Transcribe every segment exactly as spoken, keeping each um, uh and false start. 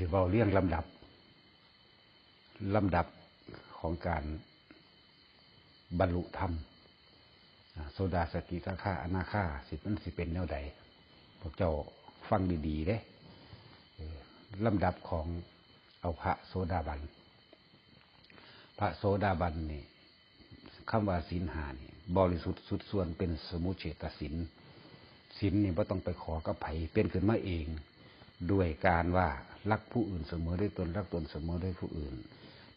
เว้าเรียงลำดับ ลำดับของการบรรลุธรรม อ่า โสดา สกิทาคา อนาคา สิมันสิเป็นแนวใด พวกเจ้าฟังดีๆเด้ เออ ลำดับของเอาพระโสดาบัน พระโสดาบันนี่ คำว่าศีลห้านี่ บริสุทธิ์สุดส่วนเป็นสมุจเฉทศีล ศีลนี่บ่ต้องไปขอกับไผ เป็นขึ้นมาเอง ด้วยการว่ารักผู้อื่นเสมอด้วยตน รักตนเสมอด้วยผู้อื่น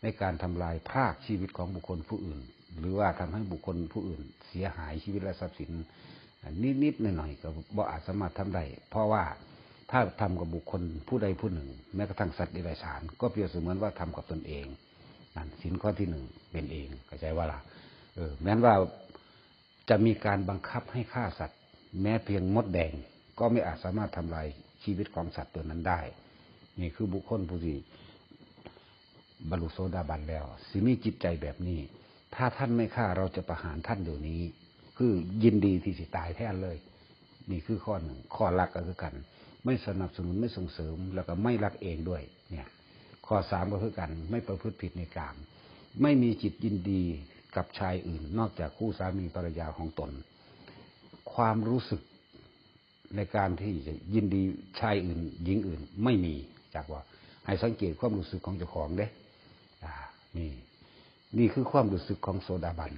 ในการทำลายพรากชีวิตของบุคคลผู้อื่น หรือว่าทำให้บุคคลผู้อื่นเสียหายชีวิตและทรัพย์สิน นิดๆหน่อยๆก็บ่อาจสามารถทำได้ เพราะว่าถ้าทำกับบุคคลผู้ใดผู้หนึ่ง แม้กระทั่งสัตว์เดรัจฉาน ก็เปรียบเสมือนว่าทำกับตนเอง นั่นศีลข้อที่หนึ่งเป็นเอง เข้าใจว่าล่ะ เออ แม้นว่าจะมีการบังคับให้ฆ่าสัตว์ แม้เพียงมดแดง ก็ไม่อาจสามารถทำลายชีวิตของสัตว์ตัวนั้นได้ นี่คือบุคคลผู้ที่บรรลุโสดาบันแล้ว สิมีจิตใจแบบนี้ ถ้าท่านไม่ฆ่า เราจะประหารท่านเดี๋ยวนี้ คือยินดีที่สิตายแทนเลย นี่คือข้อหนึ่ง ข้อรักก็คือกัน ไม่สนับสนุน ไม่ส่งเสริม แล้วก็ไม่รักเองด้วย เนี่ย ข้อสามก็คือกัน ไม่ประพฤติผิดในกาม ไม่มีจิตยินดีกับชายอื่น นอกจากคู่สามีภรรยาของตน ความรู้สึกในการที่จะยินดีชายอื่น หญิงอื่น ไม่มี จักว่า ให้สังเกตความรู้สึกของเจ้าของเด้ อ่า นี่ นี่คือความรู้สึกของโสดาบัน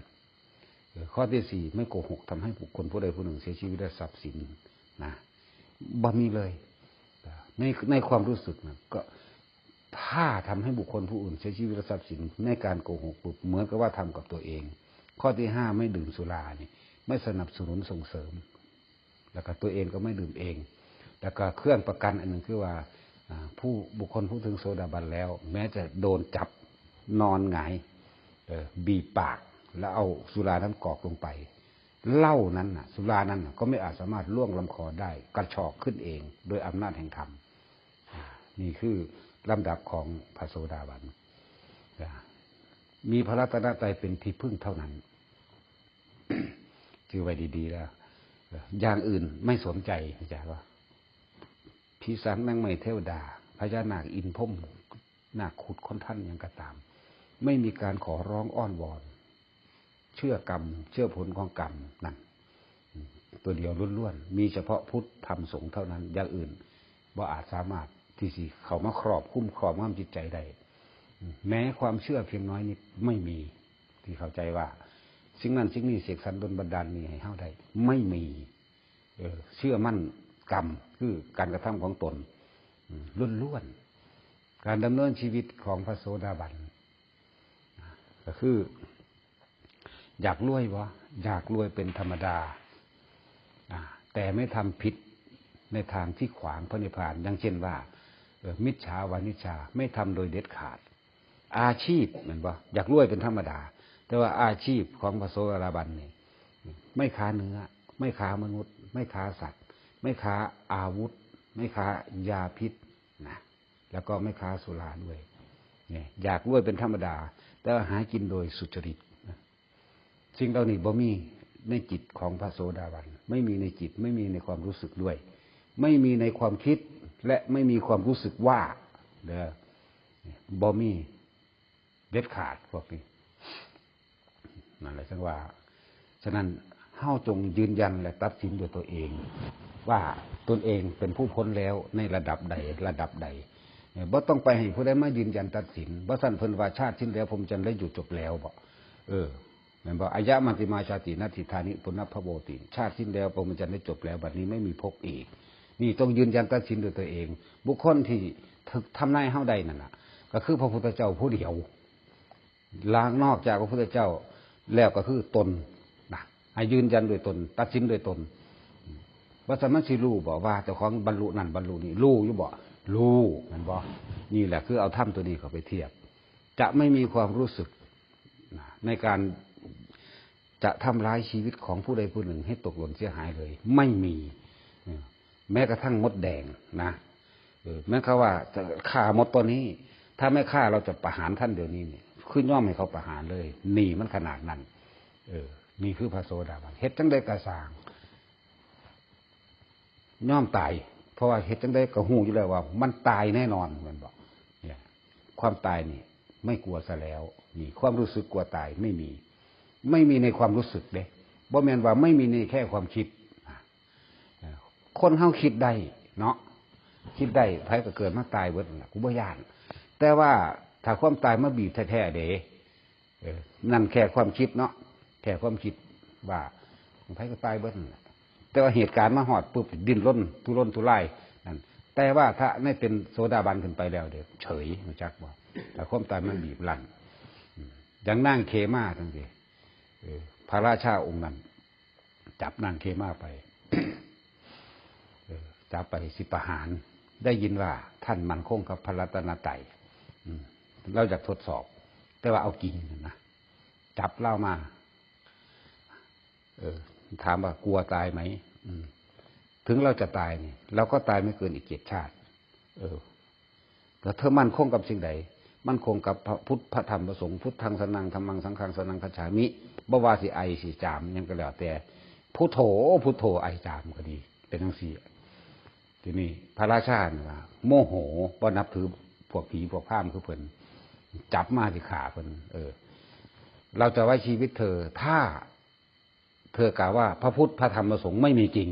เออ ข้อที่สี่ ไม่โกหกทำให้บุคคลผู้ใดผู้หนึ่งเสียชีวิตและทรัพย์สินนะ บ่มีเลย ใน ในความรู้สึกนะ ก็ถ้าทำให้บุคคลผู้อื่นเสียชีวิตและทรัพย์สินในการโกหกปุ๊บ เหมือนกับว่าทำกับตัวเอง ข้อที่ห้า ไม่ดื่มสุรานี่ ไม่สนับสนุนส่งเสริม แล้วก็ตัวเองก็ไม่ดื่มเอง แล้วก็เครื่องประกันอันหนึ่งคือว่า อ่า ผู้บุคคลผู้ถึงโสดาบันแล้ว แม้จะโดนจับนอนหงาย เออ บีบปาก แล้วเอาสุรานั้นกรอกลงไป เหล้านั้นน่ะ สุรานั้นน่ะ ก็ไม่อาจสามารถล่วงลำคอได้ กระชอกขึ้นเอง โดยอำนาจแห่งธรรม อ่า นี่คือลำดับของพระโสดาบัน อ่า มีพระรัตนตรัยเป็นที่พึ่งเท่านั้น ถือไว้ดีๆแล้ว อย่างอื่นไม่สนใจ เข้าใจปะ ผีสางนางไม้เทวดา พญานาคอินทร์พรหม นาคขุดคนทันหยังก็ตาม ไม่มีการขอร้องอ้อนวอน เชื่อกรรม เชื่อผลของกรรมนั่น ตัวเดียวล้วนๆ มีเฉพาะพุทธธรรมสงฆ์เท่านั้น อย่างอื่นบ่อาจสามารถที่สิเข้ามาครอบคุมครอบงำจิตใจได้ แม้ความเชื่อเพียงน้อยนิดไม่มี ที่เข้าใจว่าสิ่งนั้นสิ่งนี้เสกสรรดลบันดาลนี่ให้เฮาได้ ไม่มี เออ เชื่อมั่นกรรม คือการกระทำของตน อืม ล้วนๆ การดำเนินชีวิตของพระโสดาบัน อ่า ก็คือ อยากรวยบ่ อยากรวยเป็นธรรมดา อ่า แต่ไม่ทำผิดในทางที่ขวางพระนิพพาน อย่างเช่นว่า เออ มิจฉาวานิจฉา ไม่ทำโดยเด็ดขาด อาชีพ แม่นบ่ อยากรวยเป็นธรรมดา แต่ว่าอาชีพของพระโสดาบันนี่ ไม่ค้าเนื้อ ไม่ค้ามนุษย์ ไม่ค้าสัตว์ ไม่ค้าอาวุธ ไม่ค้ายาพิษนะ แล้วก็ไม่ค้าสุราด้วย เนี่ย อยากรวยเป็นธรรมดา แต่ว่าหากินโดยสุจริตนะ สิ่งเหล่านี้บ่มีในจิตของพระโสดาบัน ไม่มีในจิต ไม่มีในความรู้สึกด้วย ไม่มีในความคิด และไม่มีความรู้สึกว่า เด้อ บ่มีเด็ดขาดพวกนี้ นั่นแหละจังว่า ฉะนั้นเฮาจงยืนยันและตัดสินด้วยตัวเอง ว่าตนเองเป็นผู้พ้นแล้วในระดับใดระดับใด เนี่ย บ่ต้องไปให้ผู้ใดมายืนยันตัดสิน บ่ซั้นเพิ่นว่าชาติสิ้นแล้วพรหมจรรย์ได้หยุดจบแล้วบ่ เออ แม่นบ่ อายะมัชฌิมาชาติ นัตถิทานิ ปุนรรภโวติ ชาติสิ้นแล้วพรหมจรรย์ได้จบแล้ว บัดนี้ไม่มีภพอีก นี่ต้องยืนยันตัดสินด้วยตัวเอง บุคคลที่ถูกทำนายเฮาได้นั่นน่ะ ก็คือพระพุทธเจ้าผู้เดียว หลังนอกจากพระพุทธเจ้าแล้วก็คือตนนะ ให้ยืนยันด้วยตน ตัดสินด้วยตน ว่าสามันสิรู้บ่ว่าเจ้าของบรรลุนั่นบรรลุนี่ รู้อยู่บ่ รู้ แม่นบ่ นี่แหละคือเอาธรรมตัวนี้เข้าไปเทียบ จะไม่มีความรู้สึกนะ ในการจะทำร้ายชีวิตของผู้ใดผู้หนึ่งให้ตกหล่นเสียหายเลย ไม่มี เออ แม้กระทั่งมดแดงนะ เออ แม้เขาว่าจะฆ่ามดตัวนี้ ถ้าไม่ฆ่าเราจะประหารท่านเดี๋ยวนี้เนี่ย คือย่อมให้เขาประหารเลย นี่มันขนาดนั้น เออ นี่คือพระโสดาบัน เฮ็ดจังใดกะสร้าง ย่อมตาย เพราะว่าเฮ็ดจั่งใดก็ฮู้อยู่แล้วว่ามันตายแน่นอน แม่นบ่? เนี่ย ความตายนี่ไม่กลัวซะแล้ว นี่ ความรู้สึกกลัวตายไม่มี ไม่มีในความรู้สึกเด้ บ่แม่นว่าไม่มีในแค่ความคิด อ่ะ เอ่อ คนเฮาคิดได้เนาะ คิดได้ ไผก็เกิดมาตายเบิดนั่นล่ะ กูบ่ย้าน แต่ว่าถ้าความตายมาบีบแท้ๆเด้ เออ นั่นแค่ความคิดเนาะ แค่ความคิดว่าไผก็ตายเบิดนั่นแหละ แต่ว่าเหตุการณ์มาฮอดปุ๊บ ดิ้นรนทุรนทุรายนั่น แต่ว่าถ้าในเป็นโสดาบันขึ้นไปแล้วเด้ เฉย รู้จักบ่? ถ้าความตายมันบีบรั้ง อืม อย่างนางเขมาจั่งซี้ เออ พระราชาองค์นั้น จับนางเขมาไป เออ จับไปสิประหาร ได้ยินว่าท่านมั่นคงกับพระรัตนตรัย อืม เราอยากทดสอบ แต่ว่าเอาจริงนะ จับลาวมา เออ ถามว่ากลัวตายไหม? อืม ถึงเราจะตายนี่ เราก็ตายไม่เกินอีกเจ็ดชาติ เออ แล้วเธอมั่นคงกับสิ่งใด? มั่นคงกับพระพุทธ พระธรรม พระสงฆ์ พุทธังสรณัง ธัมมังสังฆังสรณังคัจฉามิ บ่ว่าสิไอสิจามหยังก็แล้วแต่ พุทโธ พุทโธ ไอจามก็ดี เป็นจั่งซี้ ทีนี้พระราชานี่ว่าโมโห บ่นับถือพวกผีพวกพราหมณ์คือเพิ่น จับมาสิฆ่าเพิ่น เออ เราจะไว้ชีวิตเธอ ถ้าเธอกล่าวว่าพระพุทธ พระธรรม พระสงฆ์ไม่มีจริง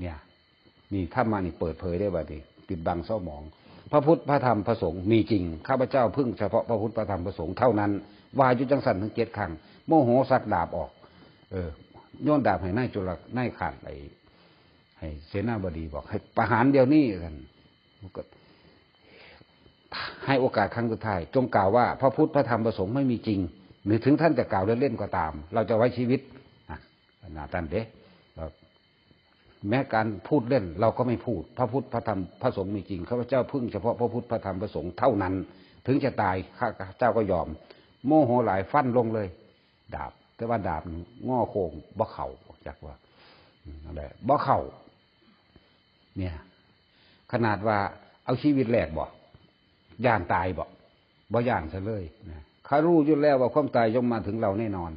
เนี่ย นี่ธรรมะนี่เปิดเผยได้บัดนี้ ปิดบังเศร้าหมอง พระพุทธ พระธรรม พระสงฆ์มีจริง ข้าพเจ้าพึ่งเฉพาะพระพุทธ พระธรรม พระสงฆ์เท่านั้น ว่าอยู่จั่งซั่นถึงเจ็ดครั้ง โมโหสักดาบออก เออ โยนดาบให้นายจุล นายข้าน ไอ้ ให้เสนาบดีบอกให้ประหารเดี๋ยวนี้ ซั่น ก็ให้โอกาสครั้งสุดท้าย จงกล่าวว่าพระพุทธ พระธรรม พระสงฆ์ไม่มีจริง หรือถึงท่านจะกล่าวเล่นๆก็ตาม เราจะไว้ชีวิต อ่ะ ขนาดนั้นเด้ แม้การพูดเล่นเราก็ไม่พูด พระพุทธ พระธรรม พระสงฆ์มีจริง ข้าพเจ้าพึ่งเฉพาะพระพุทธ พระธรรม พระสงฆ์เท่านั้น ถึงจะตาย ข้าพเจ้าก็ยอม โมโหหลายฟันลงเลย ดาบ แต่ว่าดาบงอโค้งบ่เข้า จักว่า อืม นั่นแหละ บ่เข้า เนี่ย ขนาดว่าเอาชีวิตแลกบ่ ย้านตายบ่ บ่ย้านซะเลยนะ ข้ารู้อยู่แล้วว่าความตายย่อมมาถึงเราแน่นอน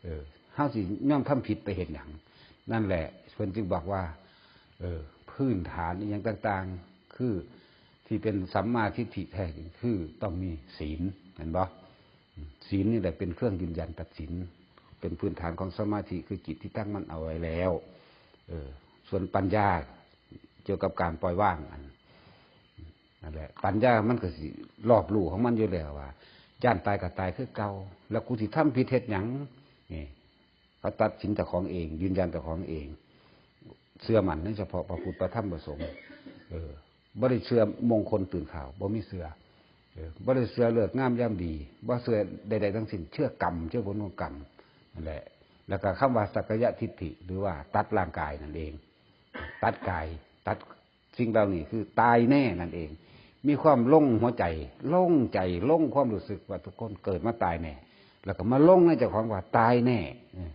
เออ เฮาสิยอมทำผิดไปเฮ็ดหยัง นั่นแหละ เพิ่นจึงบอกว่า เออ พื้นฐานอิหยังต่างๆ คือที่เป็นสัมมาทิฏฐิแท้จริงคือต้องมีศีล เห็นบ่? ศีลนี่แหละเป็นเครื่องยืนยันตัดสิน เป็นพื้นฐานของสมาธิคือจิตที่ตั้งมั่นเอาไว้แล้ว เออ ส่วนปัญญาเกี่ยวกับการปล่อยวางอัน นั่นแหละ ปัญญามันก็สิรอบรู้ของมันอยู่แล้วว่า ย้านตายก็ตายคือเก่า แล้วกูสิทำผิดเฮ็ดหยัง นี่ เขาตัดสินเจ้าของเอง ยืนยันเจ้าของเอง เชื่อมั่นในเฉพาะพระพุทธ พระธรรม พระสงฆ์ เออ บ่ได้เชื่อมงคลตื่นข่าว บ่มีเชื่อ เออ บ่ได้เชื่อฤกษ์งามยามดี บ่เชื่อใดๆทั้งสิ้น เชื่อกรรม เชื่อผลของกรรม นั่นแหละ แล้วก็คำว่าสักกายทิฏฐิ หรือว่าตัดร่างกายนั่นเอง ตัดกาย ตัด สิ่งเหล่านี้คือตายแน่นั่นเอง มีความลงหัวใจ ลงใจ ลงความรู้สึกว่าทุกคนเกิดมาตายแน่ แล้วก็มาลงในเจ้าของว่าตายแน่ เออ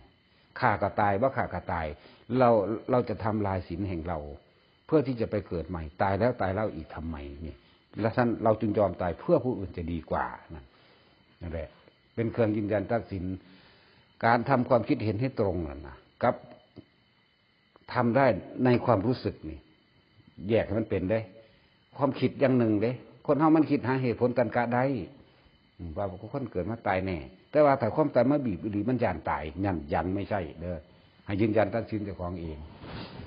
ฆ่าก็ตาย บ่ฆ่าก็ตาย เรา เราจะทำลายศีลแห่งเรา เพื่อที่จะไปเกิดใหม่ ตายแล้วตายเล่าอีกทำไมนี่ และท่าน เราจึงยอมตายเพื่อผู้อื่นจะดีกว่า นั่น นั่นแหละ เป็นเครื่องยืนยันตัดสิน การทำความคิดเห็นให้ตรงนั่นนะ กับ ทำได้ในความรู้สึกนี่ แยกให้มันเป็นเด้ ความคิดอย่างหนึ่งเด้ คนเฮามันคิดหาเหตุผลตันกะได้ อืม ว่าคนเกิดมาตายแน่ แต่ว่าถ้าความตายมาบีบอีหลีมันย้านตาย นั่นยังไม่ใช่เด้อ ให้ยืนยันตัดสินเจ้าของเอง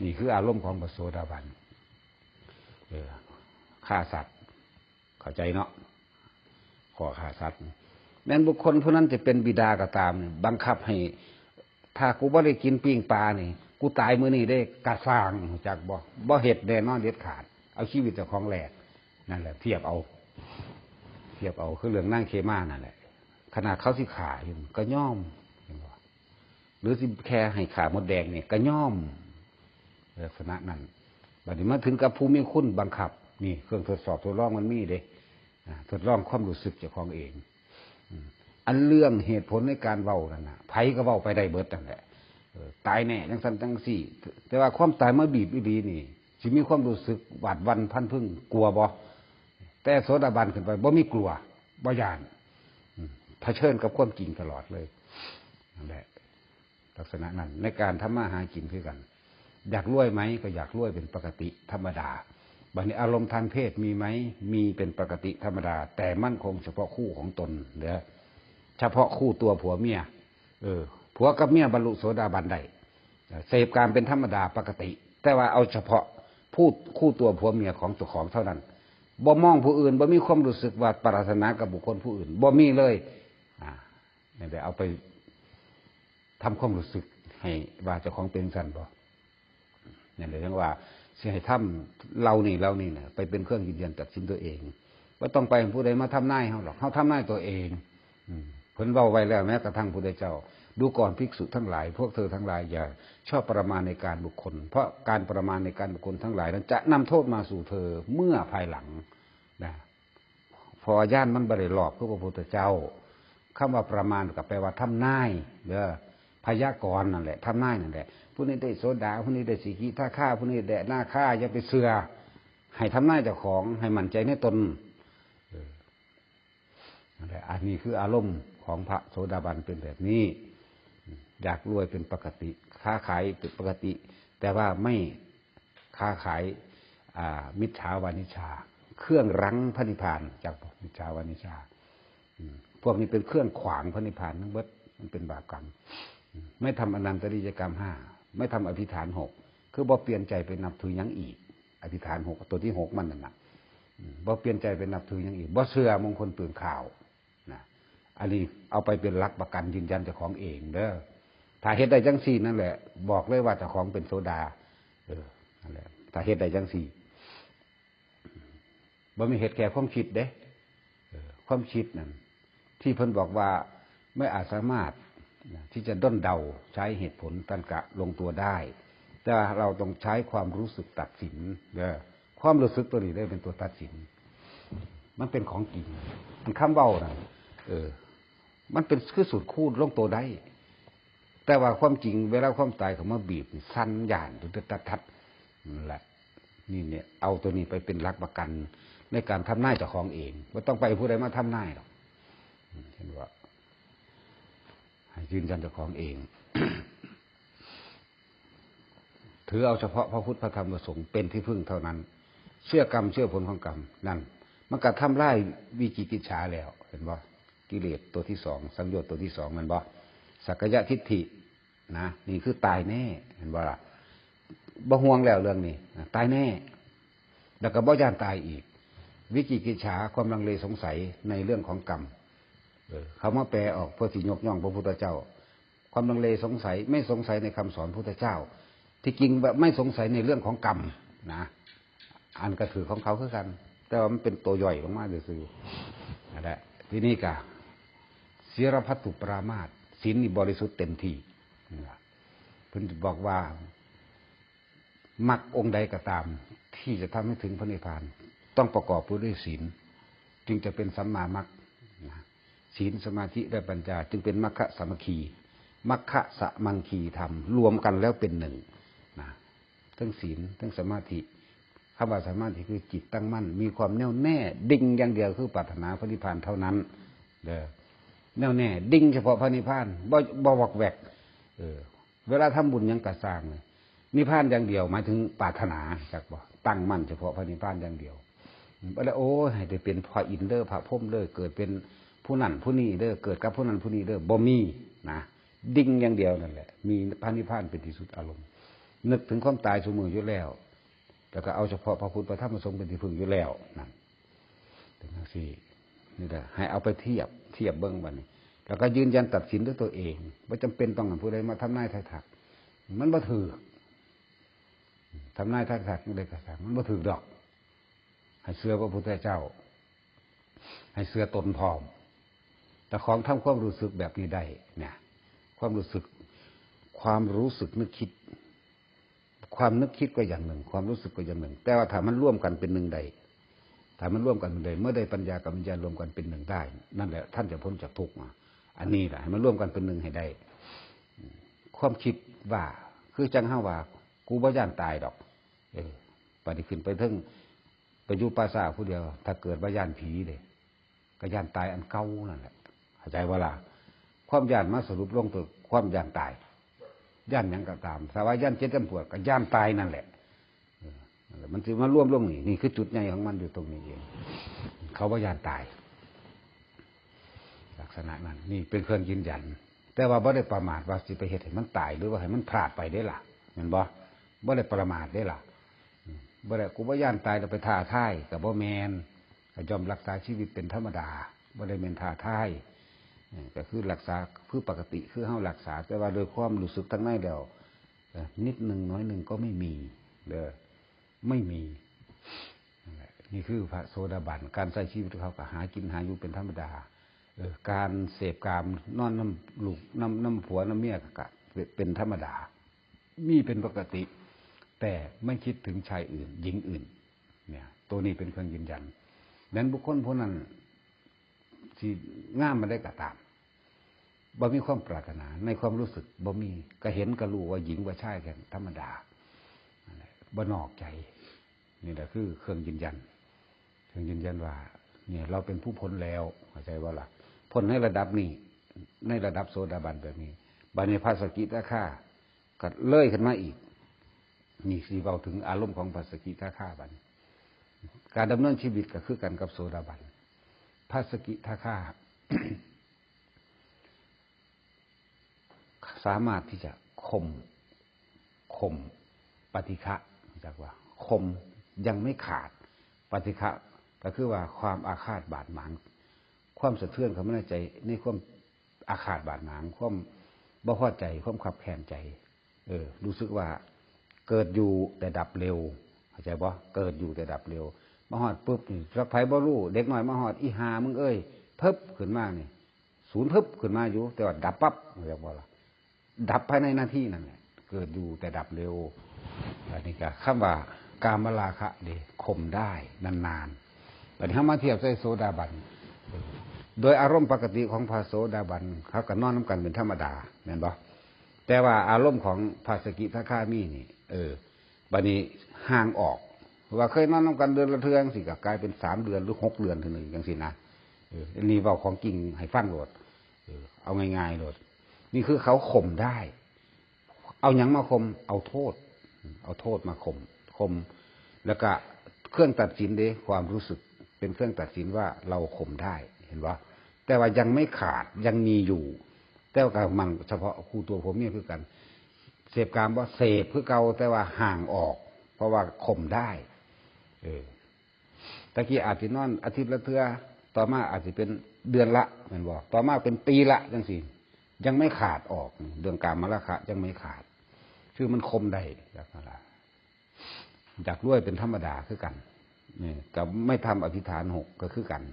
นี่คืออารมณ์ของพระโสดาบัน เออ ฆ่าสัตว์ เข้าใจเนาะ ข้อฆ่าสัตว์ แม้นบุคคลผู้นั้นจะเป็นบิดาก็ตามเนี่ย บังคับให้ ถ้ากูบ่ได้กินปิ้งปลานี่ กูตายมื้อนี้เด้ กะซ่าง รู้จักบ่ บ่เฮ็ดแน่นอนเด็ดขาด เอาชีวิตเจ้าของแลก นั่นแหละ เทียบเอา เทียบเอา คือเรื่องนางเขมานั่นแหละ ขนาดเขาสิฆ่าอยู่ ก็ยอม เห็นบ่ หรือสิแค่ให้ฆ่ามดแดงนี่ ก็ยอม ลักษณะนั้น บัดนี้มาถึงกับผู้มีคุณบังคับ นี่ เครื่องทดสอบทดลองมันมีเด้ อ่า ทดลองความรู้สึกเจ้าของเอง อืม อันเรื่องเหตุผลในการเว้านั่นน่ะ ไผก็เว้าไปได้เบิดนั่นแหละ เออ ตายแน่ จั่งซั้นจั่งซี้ แต่ว่าความตายมาบีบอีหลีนี่ สิมีความรู้สึกหวาดหวั่นพลันพรึง กลัวบ่? แต่โสดาบันขึ้นไป บ่มีกลัว บ่ย้าน อืม เผชิญกับความจริงตลอดเลย นั่นแหละ ลักษณะนั้น ในการทำมาหากินคือกัน อยากรวยไหม ก็อยากรวยเป็นปกติธรรมดา บัดนี้อารมณ์ทางเพศมีไหม มีเป็นปกติธรรมดา แต่มั่นคงเฉพาะคู่ของตนเด้อ เฉพาะคู่ตัวผัวเมีย เออ ผัวกับเมียบรรลุโสดาบันได้ เสพกามเป็นธรรมดาปกติ แต่ว่าเอาเฉพาะผู้คู่ตัวผัวเมียของเจ้าของเท่านั้น บ่มองผู้อื่น บ่มีความรู้สึกว่าปรารถนากับบุคคลผู้อื่น บ่มีเลย อ่า นี่แหละ เอาไปทำความรู้สึกให้ว่าเจ้าของเป็นจั่งซั้นบ่ นั่นแหละ จั่งว่าสิให้ทำเหล่านี้ เหล่านี้น่ะ ไปเป็นเครื่องยืนยันตัดสินตัวเอง บ่ต้องไปให้ผู้ใดมาทำนายเฮาดอก เฮาทำนายตัวเอง อืม เพิ่นเว้าไว้แล้ว แม้กระทั่งพุทธเจ้า ดูก่อนภิกษุทั้งหลาย พวกเธอทั้งหลายอย่าชอบประมาณในการบุคคล เพราะการประมาณในการบุคคลทั้งหลายนั้นจะนำโทษมาสู่เธอเมื่อภายหลัง นะ เพราะว่าญาณมันบ่ได้รอบคือพระพุทธเจ้า คำว่าประมาณก็แปลว่าทำนายเด้อ พยากรณ์นั่นแหละ ทำนายนั่นแหละ ผู้นี้ได้โสดา ผู้นี้ได้สกิทาคา ผู้นี้ได้อนาคา อย่าไปเชื่อ ให้ทำนายเจ้าของ ให้มั่นใจในตน เออ นั่นแหละ อันนี้คืออารมณ์ของพระโสดาบันเป็นแบบนี้ อยากรวยเป็นปกติ ค้าขายเป็นปกติ แต่ว่าไม่ค้าขาย อ่า มิจฉาวานิชา เครื่องรั้งพระนิพพาน จากมิจฉาวานิชา อืม พวกนี้เป็นเครื่องขวางพระนิพพานทั้งหมด มันเป็นบาปกรรม อืม ไม่ทำอนันตริยกรรมห้า ไม่ทำอภิฐานหก คือบ่เปลี่ยนใจไปนับถือหยังอีก อภิฐานหก ตัวที่หกมันนั่นน่ะ อืม บ่เปลี่ยนใจไปนับถือหยังอีก บ่เชื่อมงคลปืนข่าว นะ อันนี้เอาไปเป็นหลักประกันยืนยันเจ้าของเองเด้อ ถ้าเฮ็ดได้จังซี่นั่นแหละ บอกเลยว่าเจ้าของเป็นโสดา เออ นั่นแหละ ถ้าเฮ็ดได้จังซี่ บ่แม่นเฮ็ดแค่ความคิดเด้ เออ ความคิดนั่น ที่เพิ่นบอกว่าไม่อาจสามารถ นะ ที่จะด้นเดาใช้เหตุผลตัรรกะลงตัวได้ แต่ว่าเราต้องใช้ความรู้สึกตัดสินเด้อ ความรู้สึกตัวนี้ได้เป็นตัวตัดสิน มันเป็นของจริง อันคำเว้านั่น เออ มันเป็นคือสูตรคูณลงตัวได้ แต่ว่าความจริงเวลาความตายเข้ามาบีบนี่สั่นย่านตัดทัดนั่นแหละ นี่เนี่ย เอาตัวนี้ไปเป็นหลักประกันในการทำนายเจ้าของเอง บ่ต้องไปผู้ใดมาทำนายดอก อืม เห็นบ่ ให้ยืนยันเจ้าของเอง ถือเอาเฉพาะพระพุทธพระธรรมพระสงฆ์เป็นที่พึ่งเท่านั้น เชื่อกรรมเชื่อผลของกรรม นั่น มันก็ทำลายวิจิกิจฉาแล้ว เห็นบ่ กิเลสตัวที่สอง สังโยชน์ตัวที่สอง แม่นบ่ สักกายทิฏฐิ นะ นี่คือตายแน่ เห็นบ่ล่ะ บ่ห่วงแล้วเรื่องนี้ นะ ตายแน่ แล้วก็บ่ย้านตายอีก วิจิกิจฉา ความลังเลสงสัยในเรื่องของกรรม เออ เขามาแปลออกเพื่อสิยกย่องพระพุทธเจ้า ความลังเลสงสัย ไม่สงสัยในคำสอนพุทธเจ้า ที่จริงแบบไม่สงสัยในเรื่องของกรรมนะ อันก็ถือของเขาคือกัน แต่ว่ามันเป็นตัวย่อยลงมาซื่อๆ นั่นแหละ ทีนี้ก็ ศีลพัตถุปรามาส ศีลนี่บริสุทธิ์เต็มที่ นะ เพิ่นบอกว่า มรรคองค์ใดก็ตาม ที่จะทำให้ถึงพระนิพพาน ต้องประกอบไปด้วยศีล จึงจะเป็นสัมมามรรค นะ ศีล สมาธิ และปัญญา จึงเป็นมัคคะสามัคคี มัคคะสามัคคีธรรม รวมกันแล้วเป็นหนึ่ง นะ ทั้งศีล ทั้งสมาธิ คำว่าสมาธิคือจิตตั้งมั่น มีความแน่วแน่ ดิ่งอย่างเดียวคือปรารถนาพระนิพพานเท่านั้น เด้อ แน่วแน่ ดิ่งเฉพาะพระนิพพาน บ่ บ่วอกแวก เออ เวลาทำบุญหยังก็ซ่างเลย นิพพานอย่างเดียว หมายถึงปรารถนา จักบ่ ตั้งมั่นเฉพาะพระนิพพานอย่างเดียว บ่ได้ โอ้ย ให้ได้เป็นพระอินทร์เด้อ พระพรหมเด้อ เกิดเป็นผู้นั้นผู้นี้เด้อ เกิดกับผู้นั้นผู้นี้เด้อ บ่มี นะ ดิ่งอย่างเดียวนั่นแหละ มีพระนิพพานเป็นที่สุดอารมณ์ นึกถึงความตายซุมื้ออยู่แล้ว แล้วก็เอาเฉพาะพระพุทธพระธรรมพระสงฆ์เป็นที่พึ่งอยู่แล้ว นั่น เป็นจั่งซี้ นี่แหละ ให้เอาไปเทียบ เทียบเบิ่งบัดนี้ แล้วก็ยืนยันตัดสินด้วยตัวเอง บ่จำเป็นต้องให้ผู้ใดมาทำนายทายทัก มันบ่ถืก ทำนายทายทักจั่งใดก็ซ่าง มันบ่ถืกดอก ให้เชื่อพระพุทธเจ้า ให้เชื่อตนพร้อม เจ้าของทำความรู้สึกแบบนี้ได้ เนี่ย ความรู้สึก ความรู้สึกนึกคิด ความนึกคิดก็อย่างหนึ่ง ความรู้สึกก็อย่างหนึ่ง แต่ว่าถ้ามันร่วมกันเป็นหนึ่งได้ ถ้ามันร่วมกันเป็นหนึ่งได้ เมื่อได้ปัญญากับวิญญาณรวมกันเป็นหนึ่งได้ นั่นแหละ ท่านจะพ้นจากทุกข์มา อันนี้แหละ ให้มันร่วมกันเป็นหนึ่งให้ได้ ความคิดว่า คือจั่งเฮาว่า กูบ่ย้านตายดอก เออ บัดนี้ขึ้นไปเทิง ไปอยู่ป่าช้าผู้เดียว ถ้าเกิดว่าย้านผีเด้ ก็ย้านตายอันเก่านั่นแหละ เข้าใจบ่ล่ะ ความย้านมาสรุปลงตัวความย้านตาย ย่านหยังก็ตาม ถ้าว่าย่านเจ็บย่านปวดก็ย่านตายนั่นแหละ เออ นั่นแหละ มันสิมารวมลงนี่ นี่คือจุดใหญ่ของมันอยู่ตรงนี้เอง เขาบ่ย่านตาย ลักษณะนั้น นี่เป็นเครื่องยืนยัน แต่ว่าบ่ได้ประมาทว่าสิไปเฮ็ดให้มันตาย หรือว่าให้มันพลาดไปเด้ล่ะ แม่นบ่ บ่ได้ประมาทเด้ล่ะ อืม บ่ได้ กูบ่ย่านตายแล้วไปท้าทาย ก็บ่แม่น ก็ย่อมรักษาชีวิตเป็นธรรมดา บ่ได้แม่นท้าทาย เออ ก็คือรักษาคือปกติ คือเฮารักษา แต่ว่าโดยความรู้สึกทางในแล้ว เออ นิดหนึ่งน้อยหนึ่งก็ไม่มี เด้อ ไม่มี นั่นแหละ นี่คือพระโสดาบัน การใช้ชีวิตเขาก็หากินหาอยู่เป็นธรรมดา เออ การเสพกาม นอนนำลูก นำ นำผัวนำเมียก็เป็นธรรมดา มีเป็นปกติ แต่ไม่คิดถึงชายอื่น หญิงอื่น เนี่ย ตัวนี้เป็นเครื่องยืนยัน นั้นบุคคลผู้นั้นสิงามมาได้ก็ตาม บ่มีความปรารถนา ในความรู้สึกบ่มี ก็เห็นก็รู้ว่าหญิงว่าชายแค่ธรรมดา นั่นแหละ บ่นอกใจ นี่แหละคือเครื่องยืนยัน เครื่องยืนยันว่า เนี่ย เราเป็นผู้พ้นแล้ว เข้าใจบ่ล่ะ พ้นในระดับนี้ ในระดับโสดาบันแบบนี้ บัดนี้พระสกิทาคา ก็เลยขึ้นมาอีก นี่สิเว้าถึงอารมณ์ของพระสกิทาคาบัดนี้ การดำเนินชีวิตก็คือกันกับโสดาบัน พระสกิทาคา สามารถที่จะข่ม ข่มปฏิฆะ จากว่าข่มยังไม่ขาด ปฏิฆะก็คือว่าความอาฆาตบาดหมาง ความสะเทือนเข้ามาในใจ ในความอาฆาตบาดหมาง ความบ่พอใจ ความคับแค้นใจ เออ รู้สึกว่าเกิดอยู่แต่ดับเร็ว เข้าใจบ่ เกิดอยู่แต่ดับเร็ว มาฮอดปุ๊บนี่ จักไผบ่รู้ เด็กน้อยมาฮอด อีห่ามึงเอ้ย เพิบขึ้นมานี่ ศูนย์เพิบขึ้นมาอยู่ แต่ว่าดับปั๊บ เข้าใจบ่ล่ะ ดับภายในนาทีนั่นแหละ เกิดอยู่แต่ดับเร็ว อันนี้ก็คำว่ากามราคะนี่ข่มได้นานๆ บัดนี้เฮามาเทียบใส่โสดาบัน โดยอารมณ์ปกติของพระโสดาบัน เขาก็นอนนำกันเป็นธรรมดา แม่นบ่ แต่ว่าอารมณ์ของพระสกิทาคามีนี่ เออ บัดนี้ห่างออก ว่าเคยนอนนำกันเดือนละเทื่อจังซี้ ก็กลายเป็นสามเดือนหรือหกเดือนเทื่อหนึ่งจังซี้นะ เออ อันนี้เว้าของจริงให้ฟังโลด เออ เอาง่ายๆโลด นี่คือเขาข่มได้ เอาหยังมาข่ม เอาโทษ เอาโทษมาข่ม ข่ม แล้วก็เครื่องตัดสินเด้ ความรู้สึกเป็นเครื่องตัดสินว่าเราข่มได้ เห็นบ่ แต่ว่ายังไม่ขาด ยังมีอยู่ แต่ว่าก็มันเฉพาะคู่ตัวผัวเมียคือกัน เสพกามบ่ เสพคือเก่า แต่ว่าห่างออก เพราะว่าข่มได้ เออ ตะกี้อาจสินอนอาทิตย์ละเทื่อ ต่อมาอาจสิเป็นเดือนละ แม่นบ่ ต่อมาเป็นปีละจังซี้ ยังไม่ขาดออก เรื่องกามราคะยังไม่ขาด คือมันข่มได้ อยากนั่นล่ะ อยากรวยเป็นธรรมดาคือกัน นี่ กับไม่ทำอธิษฐานหกก็คือกัน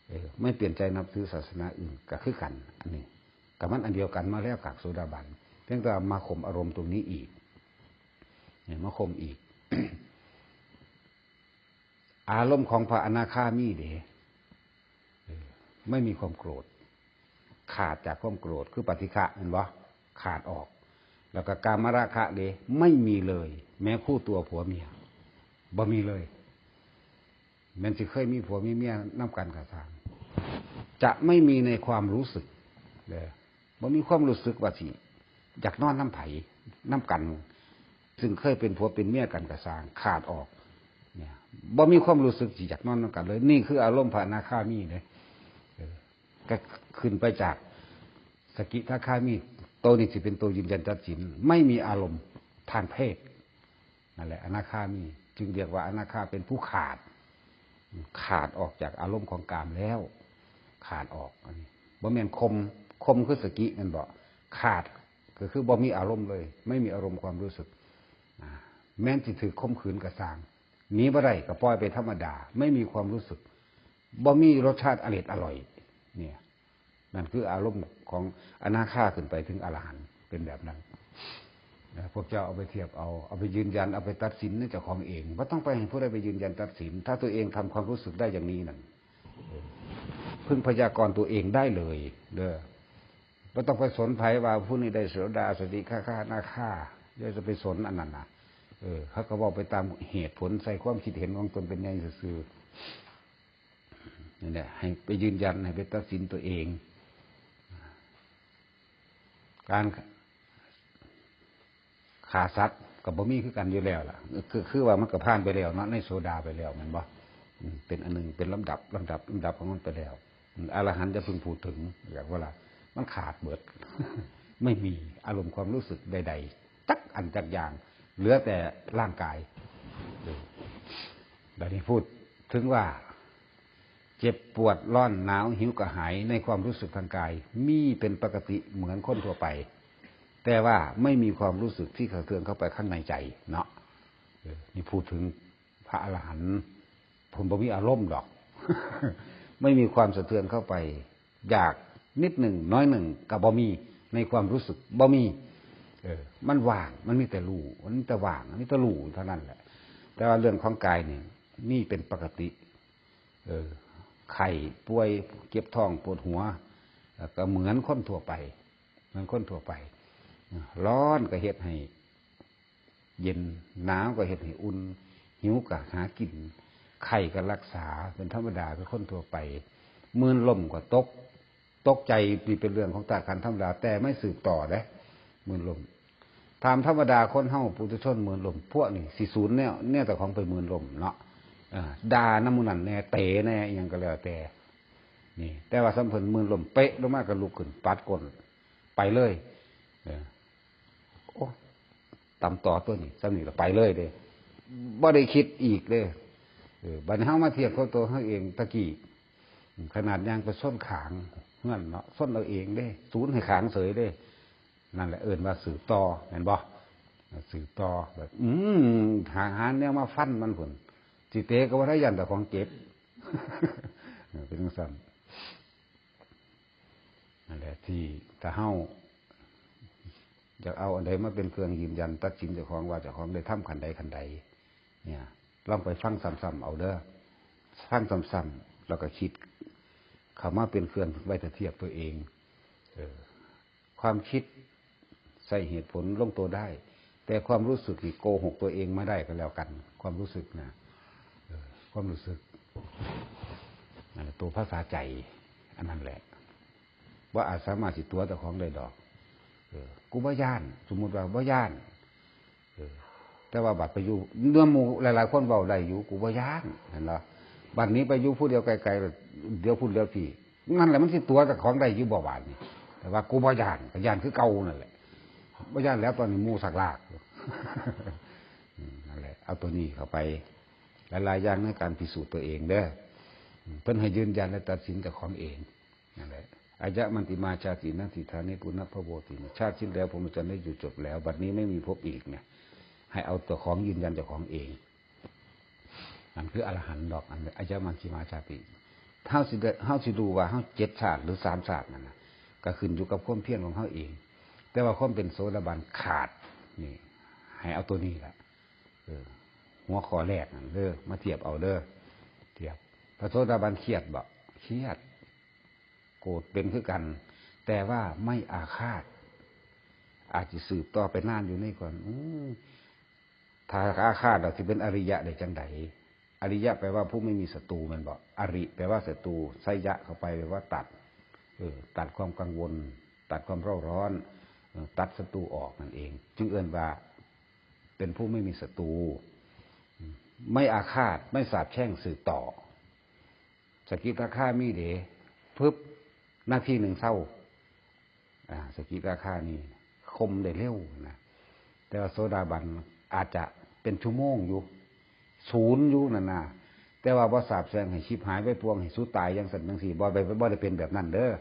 เออ ไม่เปลี่ยนใจนับถือศาสนาอื่นก็คือกัน อันนี้ กับมันอันเดียวกันมาแล้วกับโสดาบัน เพียงแต่มาข่มอารมณ์ตรงนี้อีก เนี่ย มาข่มอีก อารมณ์ของพระอนาคามีเด้ เออ ไม่มีความโกรธ ขาดจากความโกรธ คือปฏิฆะ แม่นบ่ ขาดออก แล้วก็กามราคะเด้ ไม่มีเลย แม้คู่ตัวผัวเมีย บ่มีเลย แม้นสิเคยมีผัวมีเมียนำกันก็ตาม จะไม่มีในความรู้สึกเด้อ บ่มีความรู้สึกว่าสิอยากนอนนำไผ นำกัน ซึ่งเคยเป็นผัวเป็นเมียกันก็ซ่าง ขาดออก เนี่ย บ่มีความรู้สึกสิอยากนอนนำกันเลย นี่คืออารมณ์พระอนาคามีเด้ เออ ก็ขึ้นไปจากสกิทาคามี โตนี้สิเป็นโตยืนยันตัดสิน ไม่มีอารมณ์ทางเพศ นั่นแหละ อนาคามี จึงเรียกว่าอนาคาเป็นผู้ขาด ขาดออกจากอารมณ์ของกามแล้ว ขาดออก อันนี้ บ่แม่นข่ม ข่มคือสกิ แม่นบ่ ขาด ก็คือบ่มีอารมณ์เลย ไม่มีอารมณ์ความรู้สึก อ่า แม้นสิถืกข่มขืนก็ซ่าง หนีบ่ได้ก็ปล่อยไปธรรมดา ไม่มีความรู้สึก บ่มีรสชาติอร็ดอร่อย เนี่ย นั่นคืออารมณ์ของอนาคาขึ้นไปถึงอรหันต์ เป็นแบบนั้น นะ พวกเจ้าเอาไปเทียบเอา เอาไปยืนยัน เอาไปตัดสินในเจ้าของเอง บ่ต้องไปให้ผู้ใดไปยืนยันตัดสิน ถ้าตัวเองทำความรู้สึกได้อย่างนี้นั่น เออ พึงพยากรณ์ตัวเองได้เลย เด้อ บ่ต้องไปสนไผว่าผู้นี้ได้โสดา สกิทาคา อนาคา อย่าจะไปสนอันนั้นนะ เออ เขาก็เว้าไปตามเหตุผล ใส่ความคิดเห็นของตนเป็นใหญ่ซื่อๆ นี่แหละ ให้ไปยืนยัน ให้ไปตัดสินตัวเอง การ ฆ่าสัตว์ก็บ่มีคือกันอยู่แล้วล่ะ คือ คือว่ามันก็ผ่านไปแล้วเนาะ ในโสดาไปแล้วแม่นบ่ อืม เป็นอันหนึ่ง เป็นลำดับ ลำดับ ลำดับของมันไปแล้ว อืม อรหันต์จะพึงพูดถึง อยากว่าล่ะ มันขาดเบิด ไม่มีอารมณ์ความรู้สึกใดๆ จักอันจักอย่าง เหลือแต่ร่างกาย เออ บัดนี้พูดถึงว่า เจ็บปวด ร้อน หนาว หิว กระหาย ในความรู้สึกทางกาย มีเป็นปกติเหมือนคนทั่วไป แต่ว่าไม่มีความรู้สึกที่สะเทือนเข้าไปข้างในใจเนาะ เออ นี่พูดถึงพระอรหันต์ เพิ่นบ่มีอารมณ์ดอก ไม่มีความสะเทือนเข้าไป อยากนิดหนึ่งน้อยหนึ่งก็บ่มี ในความรู้สึกบ่มี เออ มันว่าง มันมีแต่รู้ มันมีแต่ว่าง มันมีแต่รู้เท่านั้นแหละ แต่ว่าเรื่องของกายนี่ มีเป็นปกติ เออ ไข้ป่วย เจ็บท้อง ปวดหัว ก็เหมือนคนทั่วไป เหมือนคนทั่วไป ร้อนก็เฮ็ดให้เย็น หนาวก็เฮ็ดให้อุ่น หิวก็หากิน ไข้ก็รักษา เป็นธรรมดา เป็นคนทั่วไป มื่นล้มก็ตก ตกใจ นี่เป็นเรื่องของธาตุขันธ์ธรรมดา แต่ไม่สืบต่อเด้ มื่นล้ม ตามธรรมดาคนเฮาปุถุชนมื่นล้ม พวกนี้สิสูญแนว แนวเจ้าของไปมื่นล้มเนาะ เออ ด่านำหมู่นั้นแหน่ เตะแหน่ อิหยังก็แล้วแต่ นี่ แต่ว่าสำเพิ่นมื่นล้มเป๊ะลงมาก็ลุกขึ้น ปัดก้น ไปเลย เออ โอ้ ตำต่อตัวนี้ ส่ำนี้ละไปเลยเด้ บ่ได้คิดอีกเด้ เออ บัดนี้เฮามาเทียบกับตัวเฮาเองตะกี้ ขนาดย่างไปส้นขางเฮือนเนาะ ส้นเอาเองเด้ สูญให้ขางเสยเด้ นั่นแหละเอิ้นว่าสืบต่อ แม่นบ่ สืบต่อ แบบ อืม หา หาแนวมาฟันมันพุ้น สิเตะก็บ่ได้ ย้านแต่ของเจ็บ เออ เป็นจั่งซั้น นั่นแหละที่ถ้าเฮาอยากเอาอันใดมาเป็นเครื่องยืนยันตัดสินเจ้าของว่าเจ้าของได้ทำขั้นใดขั้นใด เนี่ย ลองไปฟังซ้ำๆเอาเด้อ ฟังซ้ำๆ แล้วก็คิดเข้ามาเป็นเครื่องไว้เทียบตัวเอง เออ ความคิดใส่เหตุผลลงตัวได้ แต่ความรู้สึกนี่โกหกตัวเองไม่ได้ก็แล้วกัน ความรู้สึกนะ เออ ความรู้สึก นั่นแหละ ตัวภาษาใจ อันนั้นแหละ บ่อาจสามารถสิตั๋วเจ้าของได้ดอก เออ กูบ่ย้าน สมมุติว่าบ่ย้าน เออ แต่ว่าบัดไปอยู่นำหมู่หลายๆคนเว้าได้อยู่ กูบ่ย้าน เห็นบ่ บัดนี้ไปอยู่ผู้เดียวไกลๆ เดี๋ยวพุ้นเดี๋ยวพี้ นั่นแหละมันสิตั๋วเจ้าของได้อยู่บ่บาดนี้ แต่ว่ากูบ่ย้าน ก็ย้านคือเก่านั่นแหละ บ่ย้านแล้ว ตอนนี้หมู่สักลากอยู่ อืม นั่นแหละ เอาตัวนี้เข้าไป หลายๆอย่างในการพิสูจน์ตัวเองเด้อ อืม เพิ่นให้ยืนยันและตัดสินเจ้าของเอง นั่นแหละ อายะมันติมาชาตินัตถิ ฐาเน ปุณพพโวติ ชาติสิ้นแล้ว พรหมจรรย์ได้อยู่จบแล้ว บัดนี้ไม่มีภพอีกเนี่ย ให้เอาตัวของยืนยันเจ้าของเอง นั่นคืออรหันต์ดอก อันอายะมันติมาชาติ เฮาสิได้ เฮาสิรู้ว่าเฮาเจ็ดชาติหรือสามชาตินั่นน่ะ ก็ขึ้นอยู่กับความเพียรของเฮาเอง แต่ว่าความเป็นโสดาบันขาด นี่ ให้เอาตัวนี้ล่ะ เออ หัวข้อแรกนั่นเด้อ มาเทียบเอาเด้อ เทียบ พระโสดาบันเครียดบ่ เครียด โกรธเป็นคือกัน แต่ว่าไม่อาฆาต อาจจะสืบต่อไปนานอยู่ในก่อน อืม ถ้าอาฆาตแล้วสิเป็นอริยะได้จั่งใด อริยะแปลว่าผู้ไม่มีศัตรูแม่นบ่ อริแปลว่าศัตรู ไสยะเข้าไปแปลว่าตัด เออ ตัดความกังวล ตัดความเร่าร้อน เออ ตัดศัตรูออกนั่นเอง จึงเอิ้นว่าเป็นผู้ไม่มีศัตรู ไม่อาฆาต ไม่สาปแช่งสืบต่อ สกิทาคามีเด้ พึบ นาทีหนึ่งเซา อ่า สกิทาคานี่คมได้เร็วนะ แต่ว่าโสดาบันอาจจะเป็นชั่วโมงอยู่ ศูนย์อยู่นั่นน่ะ แต่ว่าบ่สาปแช่งให้ชิบหายไปปวงให้สูญตายจั่งซั้นจั่งซี้ บ่ไป บ่ได้เป็นแบบนั้นเด้อ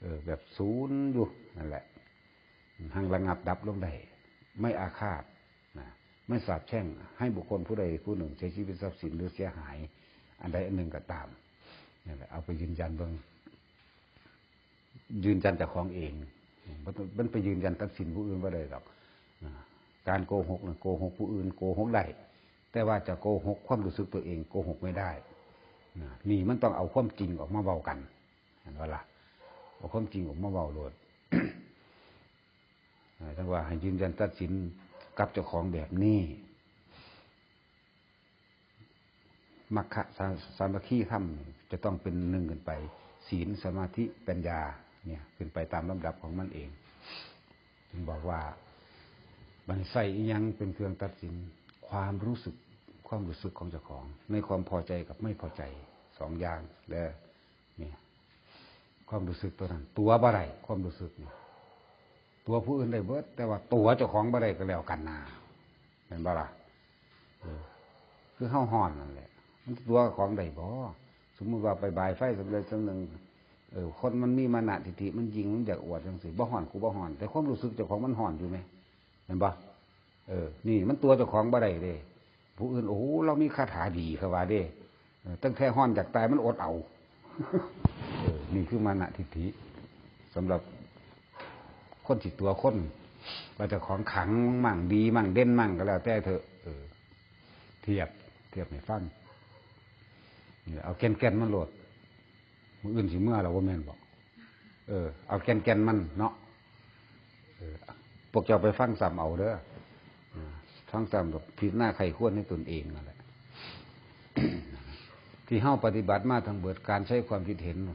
เออ แบบศูนย์อยู่นั่นแหละ หังระงับดับลงได้ ไม่อาฆาตนะ ไม่สาปแช่งให้บุคคลผู้ใดผู้หนึ่งเสียชีวิตทรัพย์สินหรือเสียหาย อันใดอันหนึ่งก็ตาม นั่นแหละ เอาไปยืนยันเบิ่ง ยืนยันเจ้าของเอง มัน มันไปยืนยันตัดสินผู้อื่นบ่ได้ดอก อ่า การโกหกน่ะ โกหกผู้อื่นโกหกได้ แต่ว่าจะโกหกความรู้สึกตัวเองโกหกไม่ได้ นะ นี่มันต้องเอาความจริงออกมาเว้ากัน เห็นบ่ล่ะ เอาความจริงออกมาเว้าโลด อ่า จั่งว่าให้ยืนยันตัดสินกับเจ้าของแบบนี้ มัคคะสา สามัคคีธรรมจะต้องเป็นหนึ่งขึ้นไป ศีล สมาธิ ปัญญา เนี่ย ขึ้นไปตามลำดับของมันเอง จึงบอกว่า มันใส่อิหยังเป็นเครื่องตัดสิน ความรู้สึก ความรู้สึกของเจ้าของ ในความพอใจกับไม่พอใจ สองอย่าง และ เนี่ย ความรู้สึกตัวนั้น ตั๋วบ่ได้ ความรู้สึกนี่ตั๋วผู้อื่นได้เบิด แต่ว่าตั๋วเจ้าของบ่ได้ก็แล้วกันนา แม่นบ่ล่ะ เออ คือเฮาฮ้อนนั่นแหละ มันตั๋วของได้บ่ สมมุติว่าไปบ่ายไฟสำเร็จสำนึง เออ คนมันมีมานะทิฐิ มันยิ่ง มันอยากอวดจังซี่ บ่ฮ้อน กูบ่ฮ้อน แต่ความรู้สึกเจ้าของมันฮ้อนอยู่แหม แม่นบ่ เออ นี่มันตั๋วเจ้าของบ่ได้เด้ ผู้อื่น โอ้โห เรามีคาถาดี เขาว่าเด้ เออ ตั้งแต่ฮ้อนอยากตายมันอดเอา เออ นี่คือมานะทิฐิ สำหรับคนที่ตั๋วคน ว่าเจ้าของขลังมั่ง ดีมั่ง เด่นมั่ง ก็แล้วแต่เถอะ เออ เทียบ เทียบให้ฟัง นี่ เอาแก่นๆ มันโลด มื้ออื่นสิเมือแล้ว บ่แม่นบ่ เออ เอาแก่นๆ มันเนาะ เออ พวกเจ้าไปฟังซ้ำเอาเด้อ เออ ฟังซ้ำแบบพิจารณาไขควรในตนเองนั่นแหละ ที่เฮาปฏิบัติมาทั้งเบิด การใช้ความคิดเห็น อ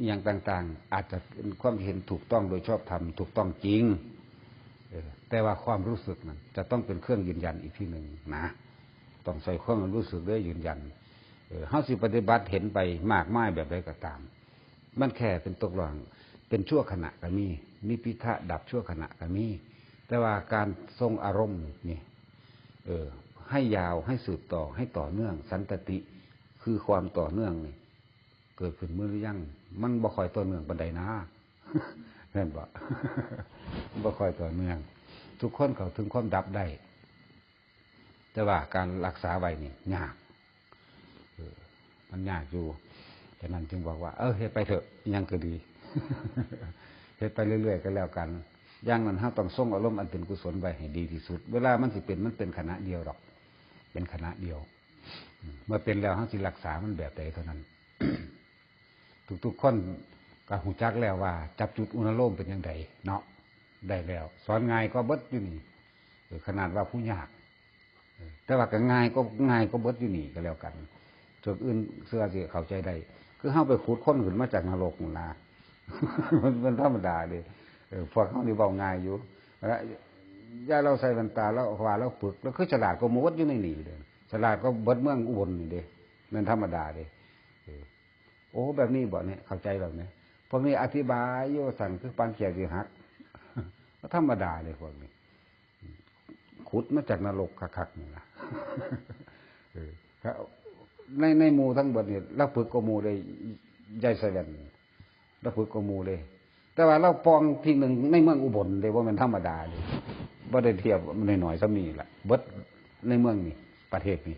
หย่างต่างๆ อาจจะเป็นความเห็นถูกต้องโดยชอบธรรม ถูกต้องจริง เออ แต่ว่าความรู้สึกนั้นจะต้องเป็นเครื่องยืนยันอีกทีหนึ่งนะ ต้องใช้ความรู้สึกเด้อยืนยัน เออ เฮาสิปฏิบัติเห็นไปมากมายแบบใดก็ตาม มันแค่เป็นตกล่อง เป็นชั่วขณะก็มี นิพพิทะดับชั่วขณะก็มี แต่ว่าการทรงอารมณ์นี่ เออ ให้ยาว ให้สืบต่อ ให้ต่อเนื่อง สันตติ คือความต่อเนื่องนี่ เกิดขึ้นมื้อหรือยัง มันบ่ค่อยต่อเนื่องปานใดนะ แม่นบ่ บ่ค่อยต่อเนื่อง ทุกคนเข้าถึงความดับได้ แต่ว่าการรักษาไว้นี่ยาก เออ มันยากอยู่ ฉะนั้นจึงบอกว่า เออ เฮ็ดไปเถอะ อิหยังก็ดี เฮ็ดไปเรื่อยๆ ก็แล้วกัน อย่างนั้นเฮาต้องทรงอารมณ์อันเป็นกุศลไว้ให้ดีที่สุด เวลามันสิเป็น มันเป็นขณะเดียวดอก เป็นขณะเดียว เมื่อเป็นแล้วเฮาสิรักษามันแบบใดเท่านั้น ทุกๆ คนก็ฮู้จักแล้วว่าจับจุดอุณโลมเป็นจั่งใดเนาะ ได้แล้ว สอนง่ายกว่าเบิดอยู่นี่ เออ ขนาดว่าผู้ยาก เออ แต่ว่าก็ง่ายก็ ง่ายกว่าเบิดอยู่นี่ก็แล้วกัน ส่วนอื่นเชื่อสิเข้าใจได้ คือเฮาไปขุดค้นขึ้นมาจากนรกนั่นนะ มัน มันธรรมดาเด้ เออ พวกเฮานี่เว้าง่ายอยู่ แล้วอย่าเราใส่แว่นตา แล้วว่าเราฝึก แล้วคือฉลาดกว่าหมู่เบิดอยู่ในนี่เด้ ฉลาดกว่าเบิดเมืองอุบลนี่เด้ มันธรรมดาเด้ เออ โอ้ แบบนี้บ่เนี่ย เข้าใจแล้วเนี่ย พวกนี้อธิบายอยู่สั่นคือปานเขียดสิหัก ธรรมดาเลยพวกนี้ ขุดมาจากนรกคักๆ นี่ล่ะ เออ ครับ ใน ในหมู่ทั้งเบิดนี่ ลาวฝึกกว่าหมู่เลย ยายแสวง ลาวฝึกกว่าหมู่เลย แต่ว่าลาวปองที่หนึ่งในเมืองอุบลเลย บ่แม่นธรรมดาเลย บ่ได้เทียบน้อยๆ ส่ำนี้ล่ะ เบิดในเมืองนี่ ประเทศนี่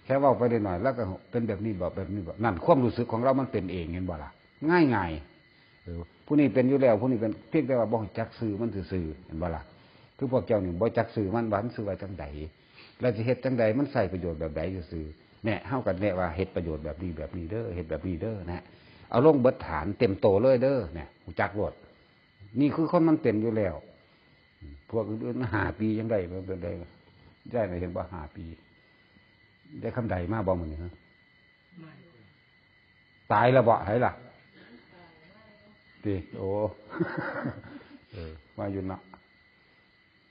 แค่เว้าไปได้หน่อย แล้วก็เป็นแบบนี้บ่ แบบนี้บ่ นั่นความรู้สึกของเรามันเป็นเอง เห็นบ่ล่ะ ง่ายๆ เออ ผู้นี้เป็นอยู่แล้ว ผู้นี้เป็น เพียงแต่ว่าบ่รู้จักชื่อมันซื่อๆ เห็นบ่ล่ะ คือพวกเจ้านี่บ่จักชื่อมัน ว่ามันชื่อว่าจั่งใด แล้วสิเฮ็ดจั่งใด มันใช้ประโยชน์แบบใดซื่อๆ เนี่ย เฮาก็แนะว่าเฮ็ดประโยชน์แบบนี้ แบบนี้เด้อ เฮ็ดแบบนี้เด้อ นะ เอาลงเบิดฐานเต็มโตเลยเด้อ เนี่ย รู้จักโลด นี่คือคนมันเป็นอยู่แล้ว พวกอื่นๆ ห้าปียังได้ มันเป็นได้ ได้น่ะ เห็นบ่ ห้าปี ได้คำใดมาบ่มื้อนี้ฮะ ตายแล้วบ่ ไผล่ะ ติ โอ้ เออ มาอยู่เนาะ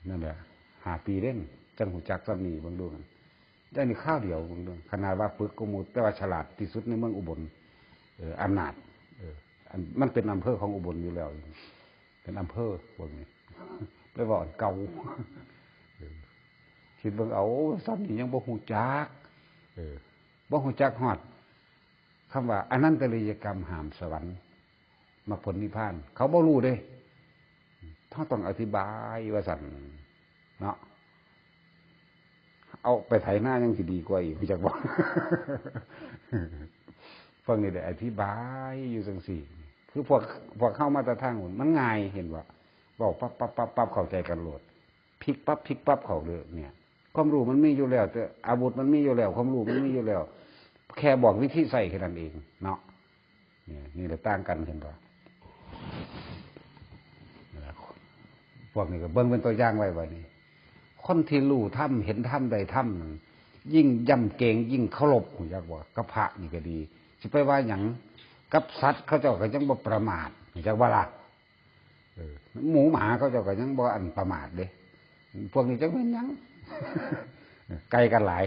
นั่นแหละ ห้าปีเด้น จั่งรู้จักส่ำนี้ เบิ่งดูหั่น ได้นี่คราวเดียว เบิ่งดู ขนาดว่าฝึกกว่าหมู่ แต่ว่าฉลาดที่สุดในเมืองอุบล เออ อำนาจ เออ อัน มันเป็นอำเภอของอุบลอยู่แล้ว เป็นอำเภอพวกนี้ ไปเว้าอันเก่า เออ คิดเบิ่งเอา ส่ำนี้ยังบ่รู้จัก เออ บ่รู้จักฮอดคำว่าอนันตริยกรรมห้ามสวรรค์ มรรคผลนิพพาน เขาบ่รู้เด้ เฮาต้องอธิบายว่าซั่นเนาะ เอาไปไถนายังสิดีกว่าอีก รู้จักบ่ พวกนี้ได้อธิบายอยู่จั่งซี้ คือพวก พวกเฮามาแต่ทางพุ้น มันง่าย เห็นบ่ เว้าปั๊บปั๊บปั๊บปั๊บ เข้าใจกันโลด พลิกปั๊บพลิกปั๊บเข้าเลยเนี่ย ความรู้มันมีอยู่แล้ว แต่อาวุธมันมีอยู่แล้ว ความรู้มันมีอยู่แล้ว แค่บอกวิธีใช้แค่นั้นเองเนาะ เนี่ย นี่แหละต่างกัน เห็นบ่ พวกนี้ก็เบิ่งเป็นตัวอย่างไว้บัดนี้ คนที่รู้ธรรม เห็นธรรม ได้ธรรมนั่น ยิ่งยำเกรง ยิ่งเคารพ รู้จักบ่ กับพระนี่ก็ดี สิไปว่าหยัง กับสัตว์เขาเจ้าก็ยังบ่ประมาท รู้จักบ่ล่ะ หมูหมาเขาเจ้าก็ยังบ่อันประมาทเด้ พวกนี้จักแม่นหยัง ไกลกันหลาย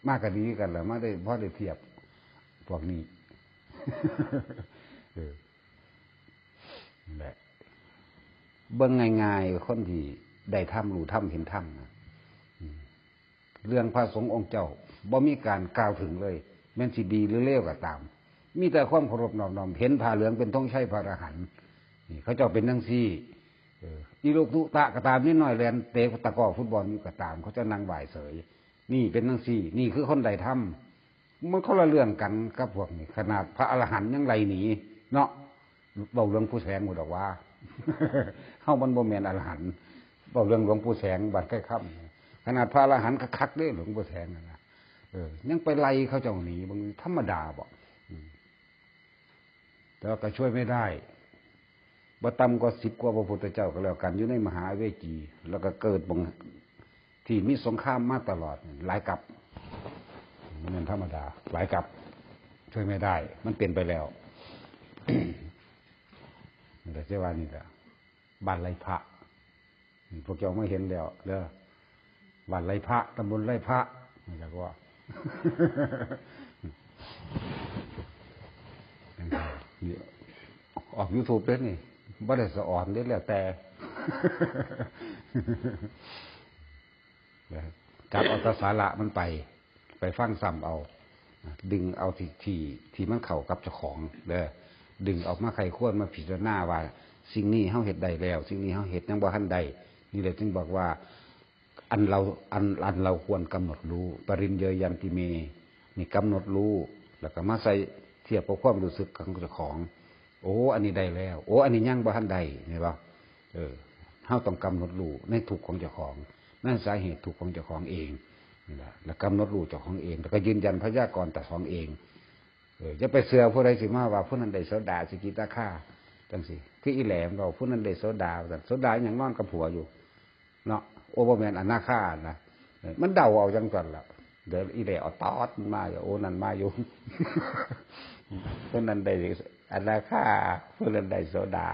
มาก็ดีกันแล้ว มาได้พอได้เทียบ พวกนี้ เออ นั่นแหละ เบิ่งง่ายๆ คนที่ได้ธรรม รู้ธรรม เห็นธรรมนะ อืม เรื่องพระสงฆ์องค์เจ้า บ่มีการกล่าวถึงเลย แม่นสิดีหรือเลวก็ตาม มีแต่ความเคารพนอบน้อม เห็นผ้าเหลืองเป็นธงชัยพระอรหันต์ นี่เขาเจ้าเป็นจั่งซี้ เออ อีลูกตุ๊ตะก็ตาม นิดหน่อยแล่นเตะตะกร้อฟุตบอลอยู่ก็ตาม เขาจะนั่งไหว้เสย นี่เป็นจั่งซี้ นี่คือคนได้ธรรม มันคนละเรื่องกันกับพวกนี้ ขนาดพระอรหันต์ยังไล่หนีเนาะ เว้าเรื่องปู่แสงพู้นดอกว่า เฮามันบ่แม่นอรหันต์ เว้าเรื่องหลวงปู่แสง วัดไคร่คำ ขนาดพระอรหันต์คักๆเด้ หลวงปู่แสงนั่นนะ เออ ยังไปไล่เขาเจ้าหนี บ่ธรรมดาบ่ อืม แต่ว่าก็ช่วยไม่ได้ บ่ต่ำกว่าสิบกว่าพระพุทธเจ้าก็แล้วกัน อยู่ในมหาเวจี แล้วก็เกิดบ่ง ที่มีสงครามมาตลอด หลายกัป มันเป็นธรรมดา หลายกัป ช่วยไม่ได้ มันเป็นไปแล้ว แต่เจ้าว่านี่แหละ บ้านไร่พระ พวกเจ้ามาเห็นแล้วเด้อ บ้านไร่พระ ตำบลไร่พระ นี่แหละก็ นี่ ออก YouTube เด้อนี่ บ่ได้สะออนเด้อ แล้วแต่ จับเอาแต่สาระมันไป ไปฟังซ้ำเอา ดึงเอาที่ ที่ ที่มันเข้ากับเจ้าของเด้อ ดึงออกมาไขควรมาพิจารณาว่า สิ่งนี้เฮาเฮ็ดได้แล้ว สิ่งนี้เฮาเฮ็ดยังบ่ทันได้ นี่แหละจึงบอกว่า อันเรา อัน อันเราควรกำหนดรู้ ปริญเยยันติเม นี่กำหนดรู้ แล้วก็มาใส่เทียบกับความรู้สึกของเจ้าของ โอ้ อันนี้ได้แล้ว โอ้ อันนี้ยังบ่ทันได้ เห็นบ่ เออ เฮาต้องกำหนดรู้ในทุกข์ของเจ้าของ ในสาเหตุทุกข์ของเจ้าของเอง นี่แหละ แล้วกำหนดรู้เจ้าของเอง แล้วก็ยืนยันพยากรณ์เจ้าของเอง เออ อย่าไปเชื่อผู้ใดสิมาว่าผู้นั้นได้โสดาสกิทาคา จั่งซี้ คืออีแหลมเว้า ผู้นั้นได้โสดา ว่าซั่น โสดาหยังนอนกับผัวอยู่ เนาะ โอ้ บ่แม่นอนาคานะ เออ มันเดาเอาจั่งซั่นล่ะ เดี๋ยวอีแหลมเอาตอดมันมาอยู่ โอ้ นั่นมาอยู่ ผู้นั้นได้อนาคา ผู้นั้นได้โสดา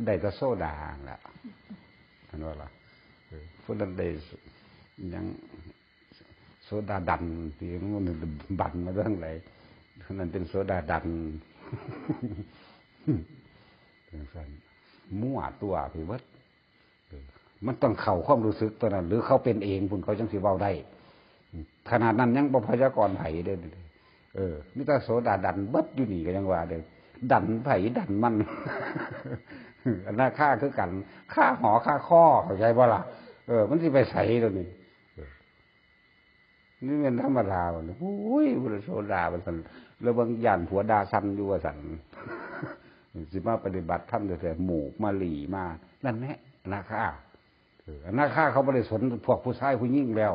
ได้แต่โสดาหั่นล่ะ เห็นบ่ล่ะ เออ ผู้นั้นได้หยัง โสดาดัน ที่มันบันมาทางไหน ผู้นั้นเป็นโสดาดัน จั่งซั่น มั่วตัวไปเบิด เออ มันต้องเข้าความรู้สึกตัวนั้น หรือเขาเป็นเองพุ้น เขาจั่งสิเว้าได้ ขนาดนั้นยังบ่พยากรณ์ไผเด้อ เออ มีแต่โสดาดันเบิดอยู่นี่ก็ยังว่าเด้อ ดันไผดันมัน อนาคาคือกัน ค่าหอค่าข้อ เข้าใจบ่ล่ะ เออ มันสิไปไสเดี๋ยวนี้ เออ นี่เป็นธรรมดาบ่นี่ โอ้ย พุทธโสดาว่าซั่น แล้วเบิ่งย่านผัวด่าสั่นอยู่ว่าซั่น สิมาปฏิบัติธรรมแท้ๆ หมูกมาหลีมา นั่นแหละ อนาคา เออ อนาคาเขาบ่ได้สนพวกผู้ชายผู้หญิงแล้ว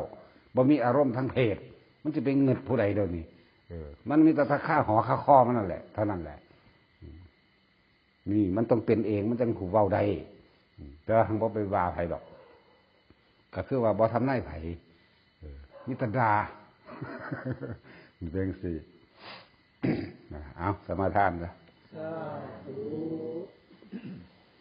บ่มีอารมณ์ทางเพศ มันสิไปงึดผู้ใดเดี๋ยวนี้ เออ มันมีแต่ค่าหอค่าข้อมันนั่นแหละ เท่านั้นแหละ นี่มันต้องเป็นเอง มันจั่งสิเว้าได้ แต่ว่าบ่ไปว่าไผดอก ก็คือว่าบ่ทำนายไผ เออ มีแต่ด่า มันเป็นจั่งซี้ เอาสมาทานนะ สาธุ